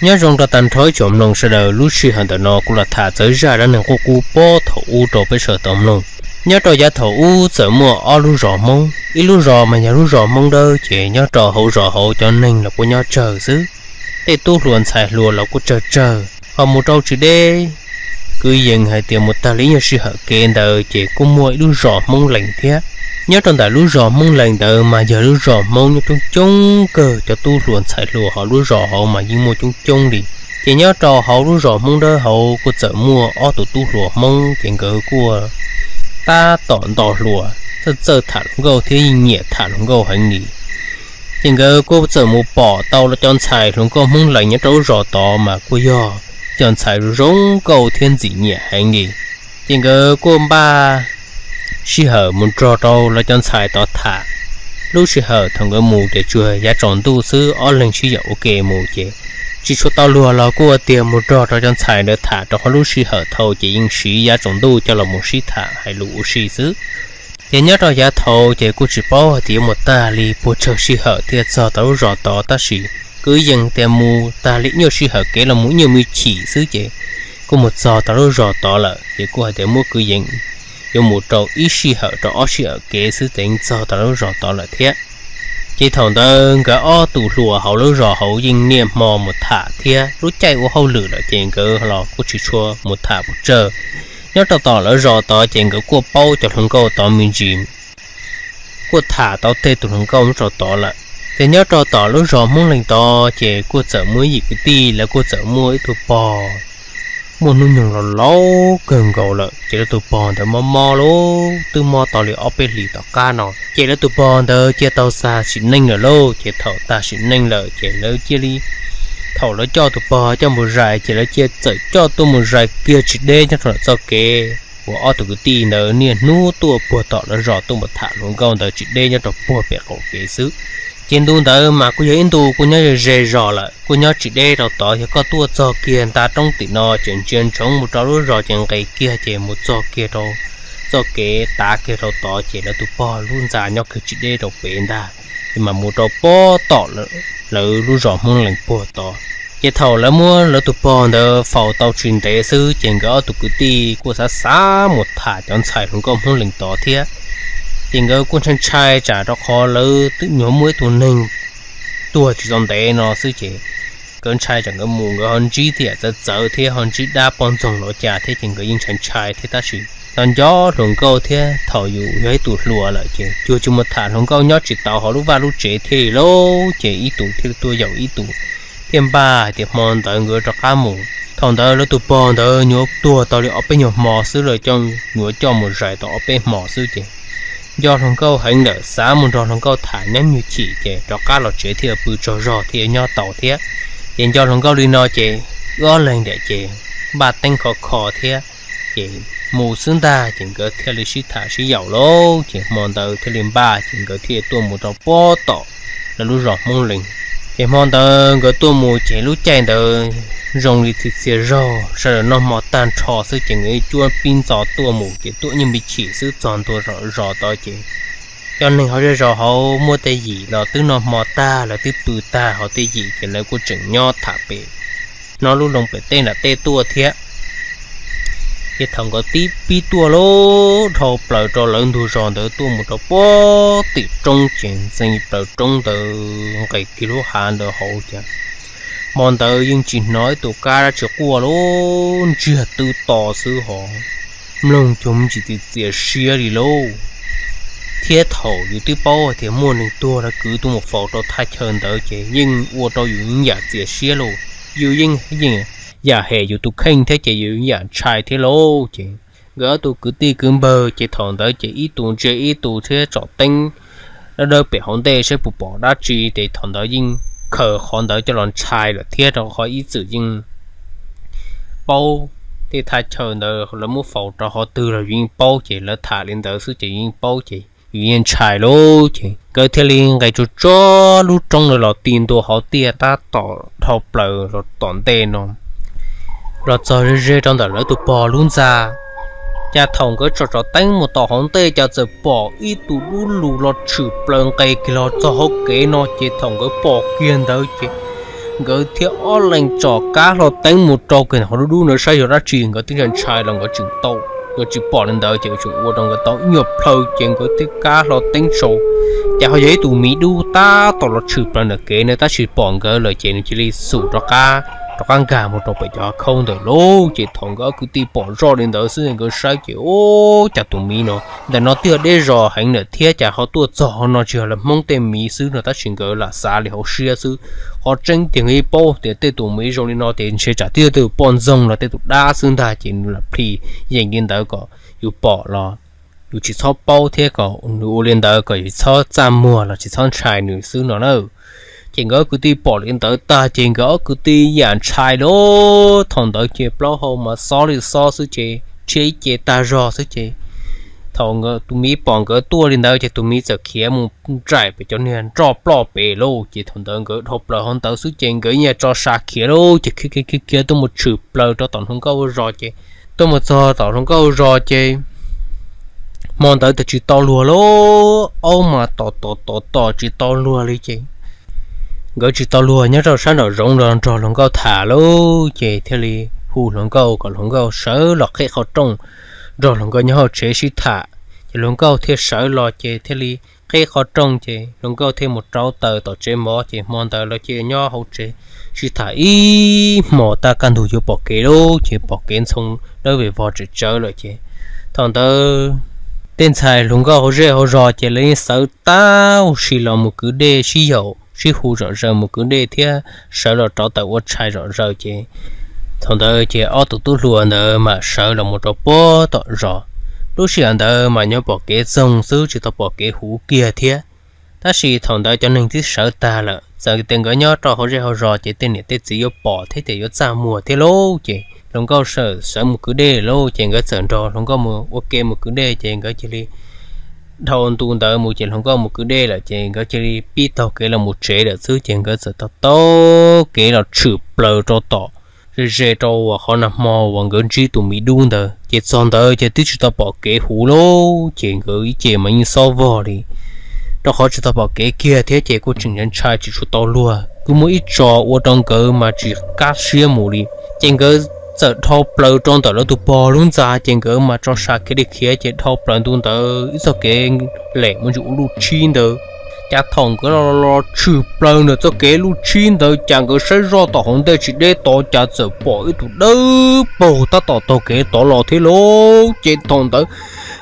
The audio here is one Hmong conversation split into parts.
Nyob zoo rau tag nrho ib tsoom mloog sawv daws, lub sij hawm ntawm no kuv los tham txawv zaj dab neeg qub qub puag thaum ub rau peb sawv daws tau mloog. Nyob rau yav thaum ub txawm muaj ob lub zos Hmoob, ib lub zos mas yog lub zos Hmoob Dawb, ces nyob rau hauv zos hauv cov neeg los kuj nyob tsawg xwb, tej tub hluas ntxhais hluas los kuj tsawg tsawg. Ho mus rau tsis deb, kwv yees hais tias mus tag li ib nyuag sij hawm kev ntawd ces kuj muaj ib lub zos Hmoob Lees thiab. Nyob rau ntawm lub zos Hmoob Lees ntawd mas yog lub zos Hmoob nyob coob coob kawg, cov tub hluas ntxhais hluas hauv lub zos hauv mas yeej muaj coob coob li. Ces nyob rau hauv lub zos Hmoob Dawb hauv kuj txawm muaj ob tug tub hluas Hmoob, ces nkawd kuj tab tom nto hluas, txawj txawj tham hluas nkauj thiab yeej nyiam tham hluas nkauj heev li. Ces nkawd kuj txawm mus pom tau los cov ntxhais hluas nkauj Hmoob Lees nyob rau lub zos tod mas kuj yog cov ntxhais zoo nkauj thiab ntxim nyiam heev li. Ces nkawd kuj npaj sij hawm mus nrog rau lawv cov ntxhais tod tham. Lub sij hawm thaum nkawd mus ces tsuas yav tsaus ntuj xwb, ob leeg sib yaum ua ke mus ces tsis tshua tau luag los kuj ua tiag mus nrog rau cov ntxhais ntawd tham, rau qhov lub sij hawm thaum ces yeej siv yav tsaus ntuj coj los mus sib tham hais lus ua si xwb. Ces nyob rau yav thaum ces kuj tsis paub hais tias yuav mus tag li puas tsawg sij hawm thiaj txog tau lub zos tod, tab sis kwv yees tias mus tag li nyuaj sij hawm kev los mus nyuaj me chim xwb ces kuj mus txog tau lub zos tod lawm. Ces kuj hais tias muab kwv yees yuav mus rau ib sij hawm rau ob sij hawm kev xwb ces yeej txog tau lub zos tod lawm thiab. Ces thaum ntawd nkawd ob tug hluas hauv lub zos hauv yeej niaj hmo mus tham thiab, lub caij ua hauj lwm lawm ces nkawd los kuj tsis tshua mus tham pes tsawg. Nyob rau tom lawv zos tod ces nkawd kuj paub cov hluas nkauj tod me ntsis, kuj tham tau tej tus hluas nkauj nyob rau tod lawm. Ces nyob rau tom lub zos Hmoob Lees tod ces kuj txawm muaj ib yim kwv tij, lawv kuj txawm muaj ib tug pog muaj hnub nyoog los laus kawg nkaus lawm, ces lawv tus pog ntawd mob mob lawm, twb mob tau li ob peb hlis tom qab no. Ces lawv tus pog ntawd cia tau tag sim neej lawm lauj. Ces thaum tag sim neej lawm ces lawv cia li, thaum lawv coj tus pog coj mus zais ces lawv cia txawm coj tuaj mus zais kiag tsis deb nyob rau lawv txoj kev uas ob tug kwv tij ntawd niaj hnub tuaj puag tom lawv zos tuaj mus tham hluas nkauj ntawd tsis deb nyob rau puag pem qaum kev xwb. Ces ntu ntawd mas kuj yog ib ntu kuj nyob ze zos lawm, kuj nyob tsis deb rau tod. Yog koj tuaj txog kiag nta roob tim no ces ntsia ntsoov mus rau lub zos ces nqes kiag ces mus txog kiag rau txoj kev tav kiag rau tod ces lawv tus pog lub ntxa nyob kiag tsis deb rau pem ntag. Ces mas mus rau puag tom lawv lub zos Hmoob Lees puag tod. Ces thaum lawv muab lawv tus pog ntawd faus tau tsis ntev xwb ces nkawd ob tug kwv tij kuj xav xav mus tham cov ntxhais hluas nkauj Hmoob Lees tod thiab. Ces nkawd kuj ntshai ntshai tsam rau qhov lawv twb nyuam muaj ib tug neeg tuag tsis tau ntev no xwb ces nkawd ntshai tsam nkawd mus nkawd ho ntsib tej yam txawv txawv thiab ho ntsib dab poj ntxoog los cas thiab ces nkawd yeej ntshai ntshai thiab. Tab sis tau nco hluas nkauj thiab thaum yus yog ib tug hluas lawm ces cuag tsis mus tham hluas nkauj nyob tsis tau hauv lub vaj lub tsev thiaj li lauj. Ces ib tus thiaj tuaj yaum ib tus, thiaj npaj hais tias hmo ntawd nkawd rov qab mus. Thaum ntawd lawv tus pog ntawd nyuam tuag tau li ob peb nyuag hmo xwb, lawv coj, nyuam coj mus zais tau ob peb hmo xwb ces nco hluas nkauj heev lawm xav mus nrog hluas nkauj tham nyob nyuag chim ces rov qab los tsev thiaj pw tsaug zog thiaj nyob tau thiab. Ces nco hluas nkauj li no ces wb ob leeg ntawd ces npaj teeb khov kho thiab, ces mus xwb ntag ces nkawd thiaj li sib tham sib yaum lauj. Ces hmo ntawd thiaj li npaj ces nkawd thiaj tuaj mus rau puag tom lawv lub zos Hmoob Lees. Ces hmo ntawd nkawd tuaj mus ces lub caij ntawd zoo li txias txias zaug, sawv daws noj hmo tag nrho xwb ces nkawd cuab pib ntxo tuaj mus ces tuaj nyuag me chim xwb txog ntua zos tod ces cov neeg hauv zej zos hauv muaj tej yim los twb noj hmo tag lawv twb pw tag, ho tej yim ces lawv kuj tseem nyob tham pem no lub loo pem tej nram tej tuaj thiab. Ces thaum nkawd tib pib tuaj lub dhau plaws rau lawv ntug zos ntawd tuaj mus rau puag tim roob ces ntxeev plaws roob ntawd nqes kiag lub hav ntawd hauv ces hmo ntawd yeej tsis hnov ib tus kab dab tsi quaj lub ntsiag twb to xwb hos mloog cuag me ntsis txias txias siab li lauj. Thiab thaum yus twb paub hais tias muaj neeg tuag lawv kwv tuaj mus faus rau thaj chaw ntawd ces yeej ua rau yus yeej yam txias siab lauj. Yus yeej yam hem yus tus kheej thiab ces yus yeej yam ntshai thiab lauj. Ces nkawd ob tug kwv tij kwv npawg ces thaum ntawd ces ib tus ntsia ib tus thiab tsom teeb dawb dawb pem hauv ntej saib puas pom dab tsi ces thaum ntawd yeej khaws qhov ntawd coj los ntshai lawm thiab, rau qhov ib txwm yeej paub tej thaj chaw ntawd lawv muab faus rau qhov twg los yus yeej paub, ces lawv tham li ntawd xwb ces yus yeej paub ces yus yeej ntshai lauj. Ces nkawd thiaj li nqes tsuag tsuag lub roob ntawd los ti ntua hauv tiaj tab tom dhau plaws los tom ntej no los txog ze ze rau ntawm lawv tus pog lub ntxa. Cas thaum nkawd tsom tsom teeb mus tom hauv ntej cas txawm pom ib tug dub lug los tshwm plaws nqes kiag los txog hauv kev no, ces thaum nkawd pom kiag ntawd ces Nkawd thiaj ob leeg tsom kab hlo teeb mus rau kiag ntawm qhov dub dub ntawd saib yog dab tsi, nkawd twb ntshai ntshai los nkawd tseem tau, nkawd tsis pom li ntawd ces tseem ua rau nkawd tau ib nyuag plhaw ces nkawd thiaj kab hlo teeb saud. Ces ho yog ib tus miv dub tab tom los tshwm plaws ntawm kev no tab sis pom nkawd lawm ces nws cia li xum rov qab, rov qab nkag mus rau pem cov khaub ntawd lauj. Ces thaum nkawd ob kwv tij pom zoj li ntawd xwb nkawd saib ces ub, cas tus miv no ntawm no twb yog deb zos heev lawm thiab cas ho tuaj txog no tsis yog lawv Hmoob tej miv xwb no tab sis nkawd lam xav li hauv siab xwb. Qhov tseeb tiag nkawd yeej paub tias tej tus miv zoo li no ces ntshe tsam twb yog tej tus poj ntxoog los tej tus dab xwb ntag ces nws lam plhis yees li ntawd kom yus pom los yus tsis txhob paub thiab kom nws ua li ntawd kom yus txhob txaj muag los tsis txhob ntshai nws xwb no na. Ces nkawd ob kwv tij pom li ntawd tag ces nkawd ob kwv tij yam ntshai lauj. Thaum ntawd ces plaub hau mas xob li xob xwb ces rhiab ib ce tag zog xwb ces thaum tus miv pom nkawd tuaj li ntawd ces tus miv txawm khiav mus nraim pem cov niag nroj ploj pem lauj. Ces thaum ntawd nkawd dhau plaws hauv ntawd xwb ces nkawd yeej tso sa khiav lauj. Ces khiav khiav khiav tuaj mus tshwm plaws rau tom hluas nkauj zos ces tuaj mus txog tom hluas nkauj zos ces hmo ntawd tsis tau luag lauj, aub mas tom tom tom tom tsis tau luag li ces nkawd tsis tau luag nyob rau sab nraum zoov los nrog hluas nkauj tham lauj. Ces thiaj li hu hluas nkauj kom hluas nkauj sawv los qhib qhov rooj nrog hluas nkauj nyob hauv tsev sib tham. Ces hluas nkauj thiaj sawv los ces thiaj li qhib qhov rooj ces hluas nkauj thiaj mus rauv taws tom tsev mov ces hmo ntawd lawv cia nyob hauv tsev sib tham ib hmos tab kaj ntug yuav pom kev lauj. Ces pom kev ntxhoo dawb vog tsawv tsawv lawm ces thaum ntawd tej ntxhais hluas nkauj hauv zej hauv zos ces lawv yeej sawv tau ua si los mus kwv dej sib yaum sib hu zom zaws mus kwv dej thiab sawv los rauv taws ua tshais zom zaws ces thaum ntawd ces ob tug tub hluas ntawd mam sawv los mus rau puag tom zos. Lub sij hawm ntawd mas nyob pom kev txoog xwb tsis tau pom kev huv kiag thiab. Tab sis thaum ntawd cov neeg twb sawv tag lawm txawm tias nkawd nyob rau hauv zej hauv zos ces tej niam tej txiv yuav pom thiab ces yuav txaj muag thiab lauj. Ces hluas nkauj sawv mus kwv dej lauj ces nkawd txawm nrog hluas nkauj mus ua ke mus kwv dej ces nkawd cia li dhau ntu ntawd mus ces hluas nkauj mus kwv dej lawm ces nkawd cia li pib taug kev los mus tsev lawm xwb ces nkawd txawm taug taug kev los tshwm plaws rau tom ze ze rau uas qhov nag hmo uas nkawd ntsib tus miv dub ntawd ces txog ntawd ces twb tsis tau pom kev huv lauj. Ces nkawd ib ce mas yeej xob vog li rau qhov tsis tau pom kev kiag thiab ces kuj tseem ntshai tsis tshua tau luag. Kuj muaj ib tso ua rau nkawd mas tsis kaj siab mus li. Ces nkawd txawm dhau plaws rau ntawm lawv tus pog lub ntxa ces nkawd mas tso sa khiav li khiav ces dhau plaws ntu ntawd ib txoj kev lem muaj ntsis ua lub tshib ntawd. Cas thaum nkawd los los tshwm plaws ntawm txoj kev lub tshib ntawd cas nkawd saib zoj tom hauv ntej tsis deb tod cas txawm pom ib tug dawb paug tab tom taug kev tod los thiab lauj. Ces thaum ntawd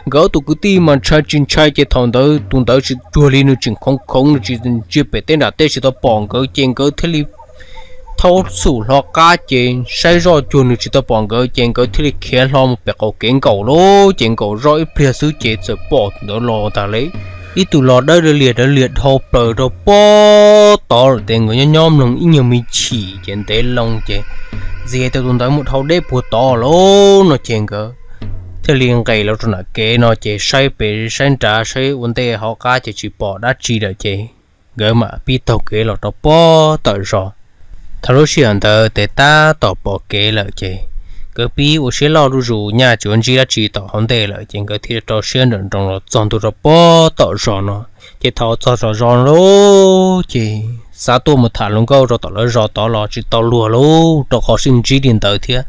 nkawd ob tug kwv tij mas ntshai tsis ntshai ces thaum ntawd tus ntawd tsis cuag li nws tseem khoov khoov nws tsis ntsia pem teb nram teb tsis tau pom nkawd ces nkawd thiaj li thaub xum hlo qab ces saib zoj cuag nws tsis tau pom nkawd ces nkawd thiaj li khiav hlo mus pem qaum kev nkaum lauj. Ces nkaum zoj ib pliag xwb ces txawm pom tus ntawd los tas li. Ib tug los dawb lias dawb lias dhau plaws rau puag tod lawm ces nkawd nyob nyob mloog ib nyuag me chim ces ntev loo ces ntxias tias tus ntawd mus dhau deb puag tod lauj no ces nkawd thiaj li nqes los rau nram kev no ces saib pem saib nrad saib ua ntej hauv qab ces tsis pom dab tsi lawm ces nkawd mam pib taug kev los rau puag tom zos. Thaum lub sij hawm ntawd ces tab tom pom kev lawm ces nkawd pib ua siab loj zuj zus nyaj tsis ua ntsib dab tsi tom hauv ntej lawm ces nkawd thiaj rau siab nrawm nroos los txog ntua rau puag tom zos no. Ces thaum txog tom zos lauj ces xav tuaj mus tham hluas nkauj rau tom lawv zos tod los tsis tau luag lauj rau qhov sib ntsib li ntawd thiab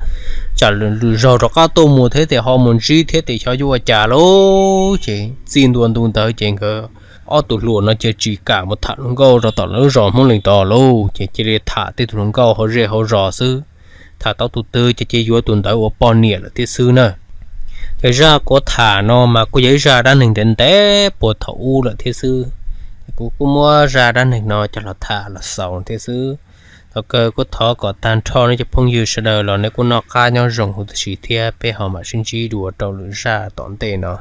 tsam lwm zaug rov qab tuaj mus thiab ces ho mus ntsib thiab ces xyov yuav ua cas lauj. Ces txij ntua ntu ntawd ces nkawd ob tug hluas no ces tsis kam mus tham hluas nkauj rau tom lawv zos Hmoob Lees tod lauj ces cia li tham tej tus hluas nkauj hauv zej hauv zos xwb. Tham tau tus twg ces cia yuav tus ntawd ua poj niam lawm thiab xwb na. Ces zaj kuv tham no mas kuj yog ib zaj dab neeg ntev ntev puag thaum ub lawm thiab xwb. Ces kuv kuj muab zaj dab neeg no coj los tham los xaus thiab xwb. Thaum kawg kuj thov kom tag nrho nej cov phooj ywg sawv daws los nej kuj noj qab nyob zoo huv tib si thiab peb ho mam sib ntsib dua rau lwm zaj tom ntej no.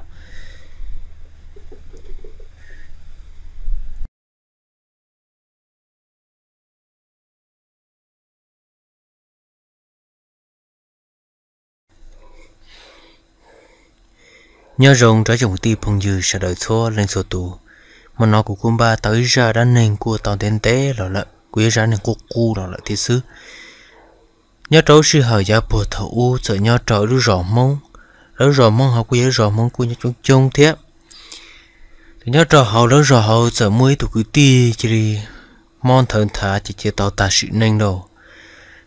Nyob zoo rov tsoom kwv tij phooj ywg sawv daws txhua leej txhua tus. Hmo no kuv kuj npaj tau ib zaj dab neeg kuj tau ntev ntev los lawm, kuj yog zaj neeg qub qub los lawm thiab xwb. Nyob rau lub sij hawm yav puag thaum ub txawm nyob rau ib lub zos Hmoob, lawv lub zos Hmoob hauv kuj yog lub zos Hmoob kuj nyob coob coob thiab. Ces nyob rau hauv lawv zos hauv txawm muaj ib tug kwv tij cia li mob nthawv nthav ces cia tau tag sim neej lauj.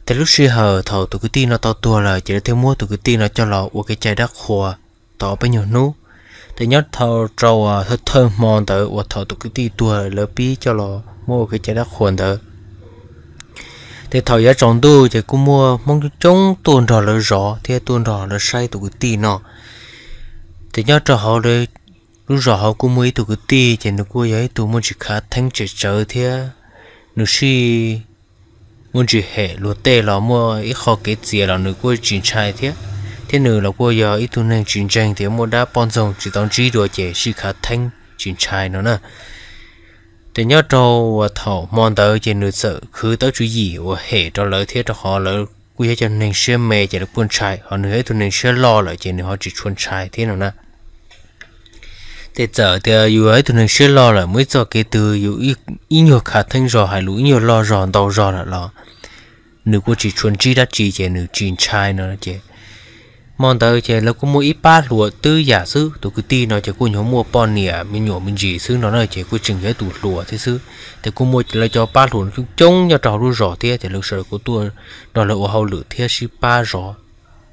Ces lub sij hawm thaum tus kwv tij no tau tuag lawm ces lawv thiaj muab tus kwv tij no coj los ua kev cai dab qhuas tau ob peb nyuag hnub. Ces nyob rau thawj hmo ntawd uas thaum tus kwv tij tuag lawv pib coj los muab ua kev cai dab qhuas ntawd, ces thaum yav tsaus ntuj ces kuj muaj Hmoob coob coob tuaj nrog lawv zov thiab tuaj nrog lawv saib tus kwv tij no. Ces nyob rau hauv lub zos hauv kuj muaj ib tug kwv tij ces nws kuj yog ib tug muaj ntsis khav theeb tsem tsawv thiab nws sij muaj ntsis hem luag tej los muaj ib qho kev txiav los nws kuj tsis ntshai thiab. Thiab nws los kuj yog ib tug neeg tsis ntseeg tias muaj dab poj ntxoog tsis tau ntsib dua ces sij khav theeb tsis ntshai no na. Ces nyob rau uas thaum hmo ntawd ces nws txawm khwv tau tswv yim uas hem rau lawv thiab rau qhov lawv kuj yog cov neeg siab me ces lawv kuj ntshai, ho nws yog ib tug neeg siab loj lawm ces nws ho tsis tshua ntshai thiab no na. Ces txawm tias yus yog ib tug neeg siab loj lawm mus ib txoj kev twg yus ib nyuag khav theeb zog hais lus ib nyuag loj zog ntau zog lawm los nws kuj tsis tshua ntsib dab tsi ces nws tsis ntshai no ces hmo ntawd ces lawv kuj muaj ib pab hluas twb yam xwb, tus kwv tij no ces kuj nyuag muaj poj niam me nyuam me ntsis xwb no na ces kuj tseem yog ib tus hluas thiab xwb. Ces kuj muaj lawv cov pab hluas coob coob nyob rau hauv lub zos thiab ces lawv sawv daws kuj tuaj nrog lawv ua hauj lwm thiab sib pab zov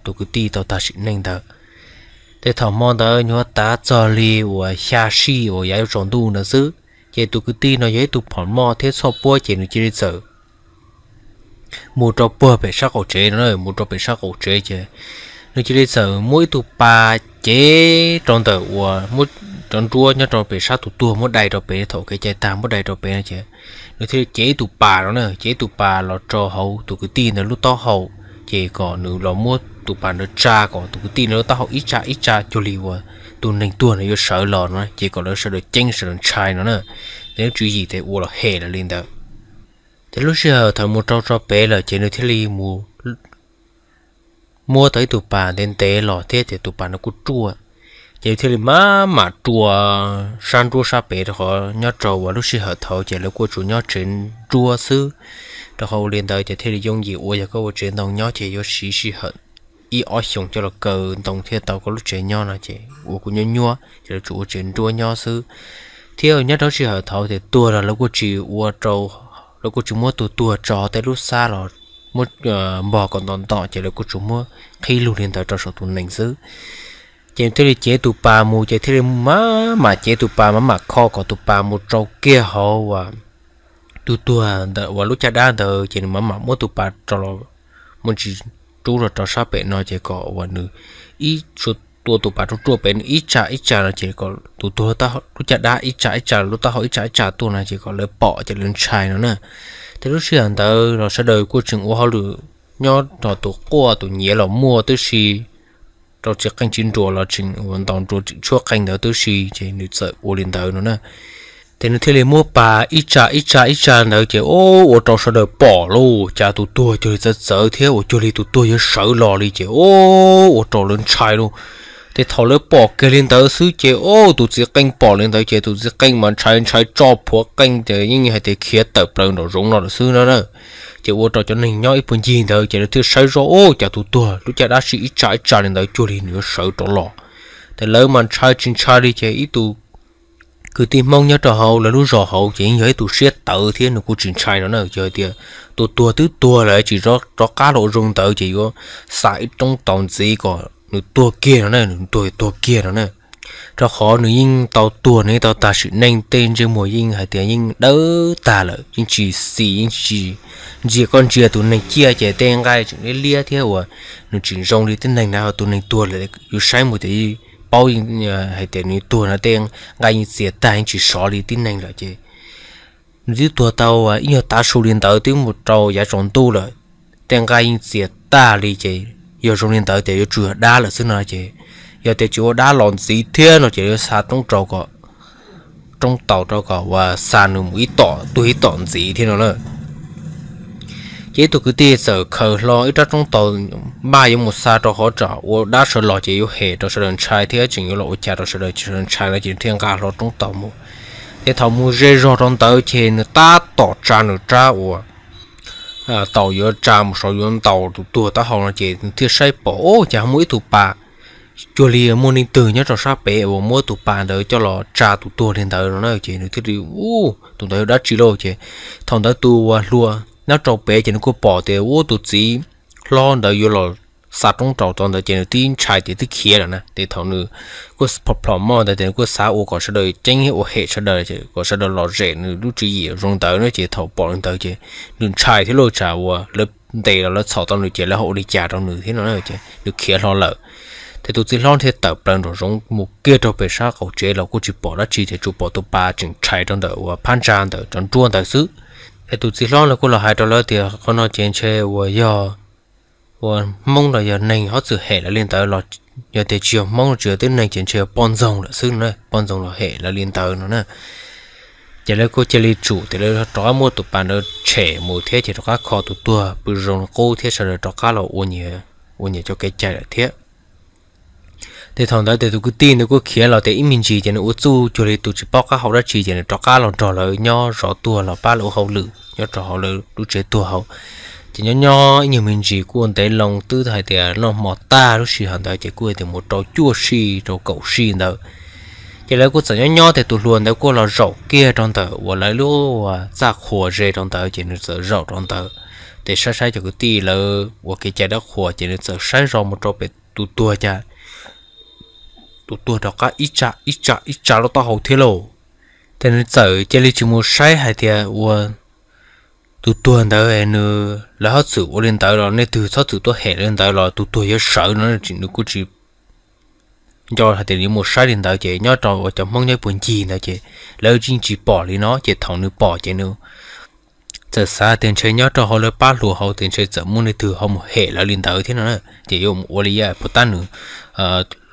tus kwv tij tau tag sim neej ntawd. Ces thaum hmo ntawd nyuag tav txog li uas xya sij uas yav yuav tsaus ntuj ntawd xwb, ces tus kwv tij no yog ib tug phom moj thiab txhoj puab ces nws cia li txawm mus rau puag pem sab qaum tsev no, mus rau pem sab qaum tsev ces nws cia li txawm muab ib tug pas cev rau ntawm uas muab cov nruab nyob rau pem sab tus tuag muab dai rau pem, thaum kev cai tag muab dai rau pem no ces nws thiaj li cev ib tug pas no na, cev ib tug pas los rau hauv tus kwv tij ntawd lub taub hau, ces kom nws los muab tus pas ntawd tsa kom tus kwv tij ntawd lub taub hau ib tsa ib tsa cuag li uas tus neeg tuag ntawd yuav sawv los no ces kom lawv sawv daws ceeb sawv daws ntshai no na. Nws lub tswv yim ces ua los hem lawm li ntawd. Ces lub sij hawm thaum mus rau tso pem lawm ces nws thiaj li mus muab tau ib tug pas ntev ntev los thiab ces tus pas no kuj ruaj. Ces nws thiaj li maj mam rua sab nruab sab pem rau qhov nyob rau uas lub sij hawm thaud ces lawv kuj tsuas nyob tsev nruab xwb. Rau qhov ua li ntawd ces thiaj li yooj yim ua, yog koj ua tsev ntoo nyob ces yuav siv sij hawm ib ob xyoos coj los kaw ntoo thiaj tau koj lub tsev nyob no ces ua kuj nyuab nyuab ces lawv tsuas ua tsev nruab nyob xwb. Thiab nyob rau sij hawm thaud ces tuag los lawv kuj tsis ua rau, lawv kuj tsis muab tus tuag tso tej lub xab los muab npog kom ntom ntom ces lawv kuj tsuas muab qhib lug li ntawd rau saum tus nees xwb. Ces thiaj li cev tus pas mus ces thiaj li maj mam cev tus pas maj mam kho kom tus pas mus rau kiag hauv uas tus tuag ntawd uas lub caj dab ntawd ces nws maj mam muab tus pas rau los muab tsis rub los rau sab pem no ces kom uas nws ib tsuas tua tus pas ruaj ruaj pem nws ib tsa ib tsa no ces kom tus tuag lub caj dab ib tsa ib tsa lub taub hau ib tsa ib tsa tuaj no ces kom lawv pom ces lawv ntshai no na. Ces lub sij hawm ntawd los sawv daws kuj tseem ua hauj lwm nyob rau tus quaj tus nyiav los muaj tib si, rau txiv qeej txiv nruas los tseem ua ntaus nruas tshuab qeej ntawd tib si ces nws txawm ua li ntawd no na. Ces nws thiaj li muab pas ib tsa ib tsa ib tsa ntawd ces ua rau sawv daws pom lauj, cas tus tuag cuag li txawv txawv thiab uas cuag li tus tuag yuav sawv los li ces ua rau lawv ntshai lauj. Ces thaum lawv pom kiag li ntawd xwb ces tus txiv qeej pom li ntawd ces tus txiv qeej mas ntshai ntshai tso plhuav qeej ces yeej hais tias khiav tawm plaws nraum zoov no lawm xwb no na. Ces ua rau cov neeg nyob ib puag ncig ntawd ces lawv thiaj saib zoj ua cas tus tuag lub caj dab ib tsa ib tsa li ntawd cuag li nws yuav sawv rov los. Ces lawv mas ntshai tsis ntshai li ces ib tug kwv tij Hmoob nyob rau hauv lawv lub zos hauv ces yeej yog ib tug siab tawv thiab nws kuj tsis ntshai no na, yog hais tias tus tuag twb tuag lawm tsis rov qab los ua zoo ntawd ces yuav xa ib roob taus ntxiv kom nws tuag kiag no na, nws tuag tuag kiag no na. Rau qhov nws yeej tau tuag nws yeej tau tag sim neej tej ntsej muag yeej hais tias yeej dawb tag lawm yeej tsis xis yeej tsis ntsia, koj ntsia tus neeg ciaj ces tej nqaij tseem liab liab thiab uas nws tseem zoo li tib neeg na, ho tus neeg tuag lawm yus saib mus ces paub hais tias nws tuag no tej nqaij yeej txias tag yeej tsis sov li tib neeg lawm ces nws twb tuag tau ib nyuag tav su li ntawd twb mus rau yav tsaus ntuj lawm, tej nqaij yeej txias tag li ces yog zoo li ntawd ces yuav tsum yog dab lawm xwb no ces yog tias tsis ua dab los ntxiv thiab no ces yuav xa roob rau kom, roob taus rau kom uas xa nws mus ib tom tuag ib tom ntxiv thiab no na. Ces ib tug kwv tij txawm khaws hlo ib rab roob taus npaj yuav mus xa rau qhov tsam ua dab sawv los ces yuav hem rau sawv daws ntshai thiab tseem yuav los ua cas rau sawv daws ces sawv daws ntshai no ces thiaj nqa hlo roob taus mus. Ces thaum mus ze zog rau ntawd ces nws tab tom tsa nws rab uas taus yuav tsa mus saud yuav ntaus tus tuag taub hau no ces nws thiaj saib pom ua cas muaj ib tug pas cuag li muaj neeg twg nyob rau sab pem uas muab tus pas ntawd coj los tsa tus tuag li ntawd no na. Ces nws thiaj li, u, tus ntawd yog dab tsi lauj? Ces thaum ntawd tus uas hluas nyob rau pem ces nws kuj pom tias ub, tus txiv hlob ntawd yuav los xa roob rau tod ntawd ces nws twb ntshai tias twb khiav lawm na. Ces thaum nws kuj plhom plhom moj ntawd ces nws kuj xav ua kom sawv daws ceeb ua hem sawv daws, kom sawv daws lom zem nws lub tswv yim zoo ntawd na. Ces thaum pom li ntawd ces nws ntshai thiab lauj, tsam uas lawv ntes los lawv txhom tau nws ces lawv ho ua li cas rau nws thiab no na. Ces nws khiav hlo lawm. Ces tus txiv hlob thiaj tawm plaws nraum zoov mus kiag rau pem sab qaum tsev los kuj tsis pom dab tsi, ces tsuas pom tus pas tseem rhais rau ntawm uas phab ntsa ntawm cov nruab ntawd xwb. Ces tus txiv hlob ntawd kuj los hais rau lawv tias qhov no ces ntshe uas yog uas Hmoob los yog neeg hob txwm hem lawv li ntawd los, yog tias tsis yog Hmoob tsis yog tib neeg ces ntshe yog poj ntxoog lawm xwb no, poj ntxoog los hem lawv li ntawd no na. Ces lawv kuj cia li tsum tias lawv rov qab muab tus pas ntawd tshem mus thiab ces rov qab kho tus tuag pw zoo li qub thiab sawv daws rov qab los ua nyias cov kev cai lawm thiab. Ces thaum ntawd ces tus kwv tij ntawd kuj khiav los tias ib me ntsis ces nws ua txuj cuag li tus tsis paub qab hau dab tsi ces nws rov qab los nrog lawv nyob zov tuag los pab lawv ua hauj lwm nyob rau hauv lawv lub tsev tuag hauv. Ces nyob nyob ib nyuag me ntsis kuj ua ntev loo twb hais tias noj hmo tag lub sij hawm ntawd ces kuj hais tias mus rau cuaj sij rau kaum sij ntawd. Ces lawv kuj txawm nyob nyob tias tus hluas ntawd kuj los zaum kiag rau ntawm uas lawv lub txaj qhua ze rau ntawd ces nws txawm zaum rau ntawd. Ces saib saib cov kwv tij lawv ua kev cai dab qhuas ces nws txawm saib zoj mus rau pem tus tuag cas tus tuag rov qab ib tsa ib tsa ib tsa lub taub hau thiab lauj. Ces nws txawm cia li tsis mus saib hais tias ua tus tuag ntawd nws, lawv hob txwm ua li ntawd los nej twg txhob txwm tuaj hem li ntawd los tus tuag yuav sawv no, nws kuj tsis nco hais tias yuav mus saib li ntawd ces nyob rau uas cov Hmoob nyob puag ncig ntawd ces lawv yeej tsis pom li no ces thaum nws pom ces nws txawm xav tias ntshe nyob rau hauv lawv pab hluas hauv ces ntshe txawm muaj neeg twg ho mus hem lawv li ntawd thiab no na. Ces yuav mus ua li yam puas tab nws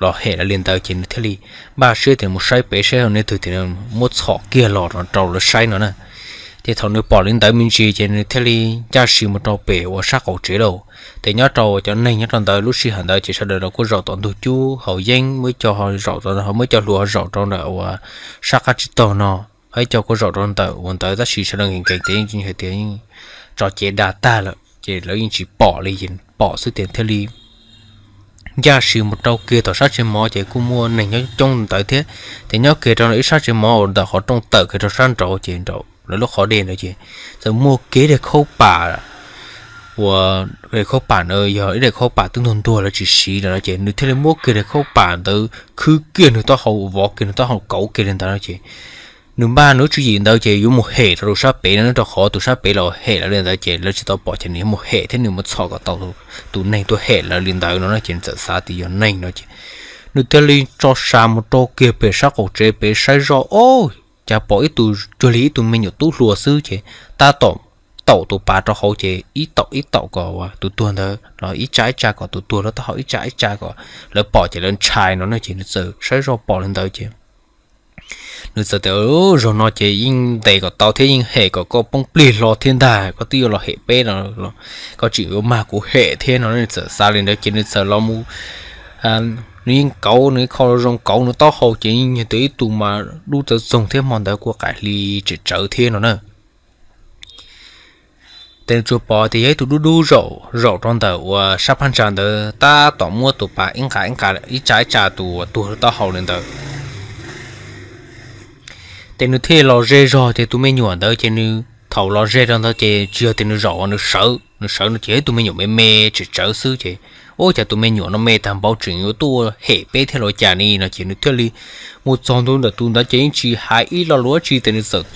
los hem lawv li ntawd ces nws thiaj li npaj siab tias mus saib pem saib ho neeg twg tias muab txhom kiag los rau lawv saib no na. Ces thaum nws pom li ntawd me ntsis ces nws thiaj li ncaj si mus rau pem uas sab qaum tsev lauj. Ces nyob rau uas cov neeg nyob rau ntawd lub sij hawm ntawd ces sawv daws los kuj zaum tom ntug cub haus yeeb, muaj ib co ho zaum, muaj ib co hluas ho zaum rau ntawm uas sab qab tsib taug no, ho ib co kuj zaum rau ntawm uas ntawd tab sis sawv daws nkees nkees ces yeej hais tias yeej tso cev da tag lawm ces lawv yeej tsis pom li ces pom xwb ces thiaj li ncaj si mus rau kiag tom sab tsev mov ces kuj muaj neeg nyob coob ntawd thiab. Ces nyob kiag rau ib sab tsev mov uas ntawm qhov rooj tawm kiag rau sab nraud ces nraum lawv lub qhov dej ntawd ces txawm muaj kev dej khaub pam uas dej khaub pam ntawd yog ib dej khaub pam twb ntuag ntuag lawv tsis siv lawm no ces nws thiaj li muab kiag dej khaub pam ntawd khwb kiag nws taub hau, vov kiag nws taub hau kauv kiag li ntawd no ces nws npaj nws tswv yim ntawd ces yuav mus hem rau tus sab pem no, rau qhov tus sab pem los hem lawv li ntawd ces lawv tsis tau pom ces nws yuav mus hem thiab nws mus txhom kom tau tus neeg tuaj hem lawv li ntawd no ces nws txawm xav tias yog neeg no ces nws thiaj li tso sa mus rau kiag pem sab qaum tsev pem saib zoj, o, cas pom ib tug cuag li ib tug me nyuam tub hluas xwb ces tab tom taum tus pas rau hauv ces ib taum ib taum kom tus tuag ntawd los ib tsa ib tsa kom tus tuag lub taub hau ib tsa ib tsa kom lawv pom ces lawv ntshai no na ces nws txawm saib zoj pom li ntawd ces nws txawm tias, zaum no ces yeej ntes kom tau thiab yeej hem kom koj poob plig hlo thiab ntag, koj twb yuav los hem peb no los koj tseem yuav mag kuv hem thiab no, nws txawm xav li ntawd ces nws txawm los mus, nws yeej kauv, nws kho zoo kauv nws taub hau ces yeej yog tias ib tug mas dub txawv txoog thiab hmo ntawd kuj qaim hli tsem tsawv thiab no na. Ces nws tsuas pom tias yog ib tug dub dub zaum zaum rau ntawm uas sab phab ntsa ntawd tab tom muab tus pas ib nqa ib nqa ib tsa ib tsa tus uas tuag taub hau li ntawd. Ces nws thiaj los ze zog ces tus me nyuam ntawd ces nws thaum los ze rau ntawd ces tsis yog tias nws zaum, nws sawv, nws sawv no ces yog ib tug me nyuam me me tsem tsawv xwb ces, ua cas tus me nyuam no me tag npaum tseem yuav tuaj hem peb thiab los cas ni no ces nws thiaj li mus txog ntua ntawm tus ntawd ces yeej tsis hais ib lo lus dab tsi ces nws txawm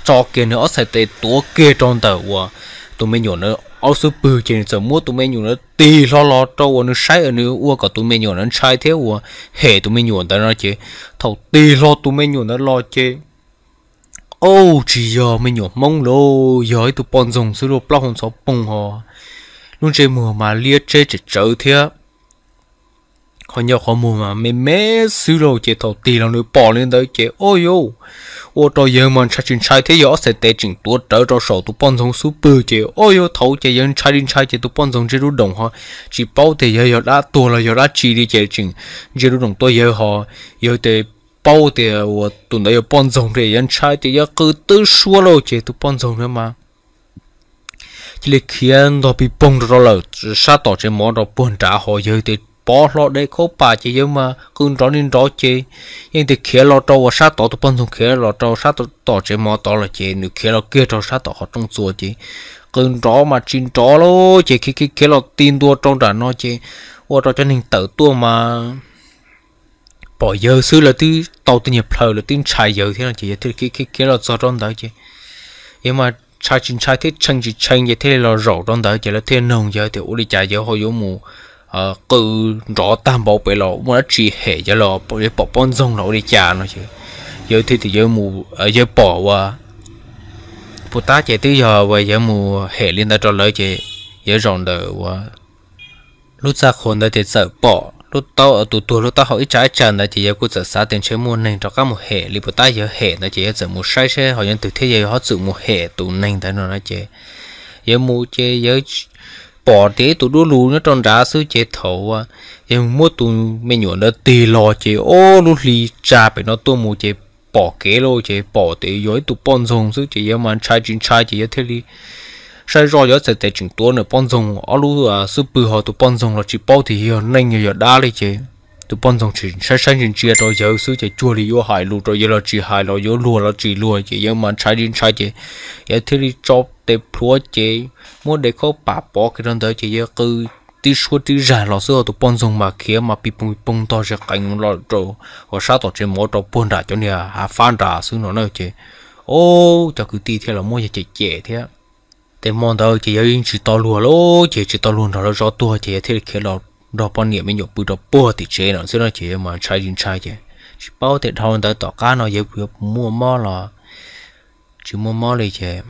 tso kiag nws ob txhais tes tuav kiag rau ntawm uas tus me nyuam ntawd ob xub pwg ces nws txawm muab tus me nyuam ntawd tig hlo los rau uas nws saib nws ua kom tus me nyuam ntawd ntshai thiab uas hem tus me nyuam ntawd no ces thaum tig hlo tus me nyuam ntawd los ces au, tsis yog me nyuam Hmoob lauj, yog ib tug poj ntxoog xwb lauj, plaub hau ntxhov poog ho lub ntsej muag mas liab tseb tsem tsawv thiab qhov ncauj qhov muag mas me me xwb lauj. Ces thaum tig los nws pom li ntawd ces, o yau, ua rau yawg mas ntshai tsis ntshai thiab yawg ob txhais tes tseem tuav rawv rau saum tus poj ntxoog xub pwg ces, o yau, thaum ces yawg ntshai li ntshai ces tus poj ntxoog ntsia lub doom ho tsis paub tias yawg yog dab tuag los yog dab tsi li ces tseem ntsia lub doom tuaj yawg ho, yawg tes paub tias uas tus ntawd yog poj ntxoog ces yawg ntshai tias yawg qw twb suab lauj ces tus poj ntxoog ntawd mas cia li khiav ntog pis poog rau lawm sab tom tsev mov rau puag nrad ho yawg tes pov hlo de khaub pam ces yawg mas qw nrov li nrov ces yeej tias khiav los rau uas sab tod, tus poj ntxoog khiav los rau sab tom tsev mov tod lawm ces nws khiav los kiag rau sab tom qhov rooj txuas ces qw nrov mas tsis nrov lawm ces khiav khiav khiav los ti ntua rau nram no ces ua rau cov neeg tawm tuaj mas pom yawg xwb lawv twb tau tej nyuag plhaw lawv twb ntshai yawg thiab no ces yawg thiaj khiav khiav khiav los txog rau ntawd ces yawg mas ntshai tsis ntshai thiab tshee tsis tshee ces thiaj li los zaum rau ntawd ces lawv thiaj noog yawg tias ua li cas yawg ho yuav mus qw nrov tag npaum pem los muaj dab tsi hem yawg los yawg pom poj ntxoog los ua li cas no ces yawg thiaj tias yawg mus, yawg pom uas puas tab ces twb yog uas yawg mus hem li ntawd rau lawv ces yawg zaum ntawm uas lub txaj qhua ntawd ces txawm pom lub taub, tus tuag lub taub hau ib tsam ib tsam ntawd ces yawg kuj txawm xav tias ntshe muaj neeg rov qab mus hem li puas tab yawg hem ntawd ces yawg txawm mus saib saib ho yog twg thiab yawg ho txawm mus hem tus neeg ntawd no na ces yawg mus ces yawg pom tias ib tug dub lug nyob rau nrad xwb ces thaum uas yawg muab tus me nyuam ntawd tig los ces ob lub hli tsa pem no tuaj mus ces pom kev lawm ces pom tias yog ib tug poj ntxoog xwb ces yawg mas ntshai tsis ntshai ces yawg thiaj li saib zoj yawg txhais tes tseem tuav nws poj ntxoog ob lub xub pwg ho tus poj ntxoog los tsis paub tias yog neeg yog dab li ces tus poj ntxoog tseem saib saib ntsia ntsia rau yawg xwb ces cuag li yuav hais lus rau yawg los tsis hais los yuav luag los tsis luag ces yawg mas ntshai tsis ntshai ces yawg thiaj li tso tes plhuav ces muab de khaub pam pov kiag rau ntawd ces yawg qw tib suab tib zag los xwb ho tus poj ntxoog mas khiav mas pis poog pis poog ntog zes qees los rau uas sab tom tsev mov rau puag nram cov niag hav fab nrad xwb no na ces o cov kwv tij thiaj los muab yawg cem cem thiab. Ces hmo ntawd ces yawg yeej tsis tau luag lawm ces tsis tau luag nrog lawv zov tuag ces yawg thiaj li khiav los nrog poj niam me nyuam pw rau puag tim tsev no xwb no ces yawg mas ntshai tsis ntshai ces tsis paub tias dhau ntawd tom qab no yawg puas yuav muaj mob los tsis muaj mob li ces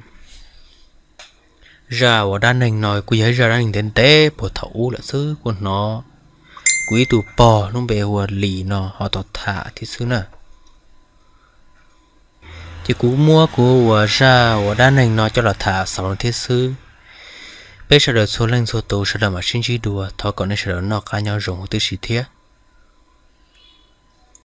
zaj uas dab neeg no kuj yog ib zaj dab neeg ntev ntev puag thaum ub lawm xwb, kuj hnov kuv ib tug pog lub npe hu ua Lis no ho tau tham thiab xwb na. Ces kuv muab kuv uas zaj uas dab neeg no coj los tham xaus no thiab xwb. Peb sawv daws txhua leej txhua tus sawv daws mam sib ntsib dua, thov kom nej sawv daws noj qab nyob zoo huv tib si thiab.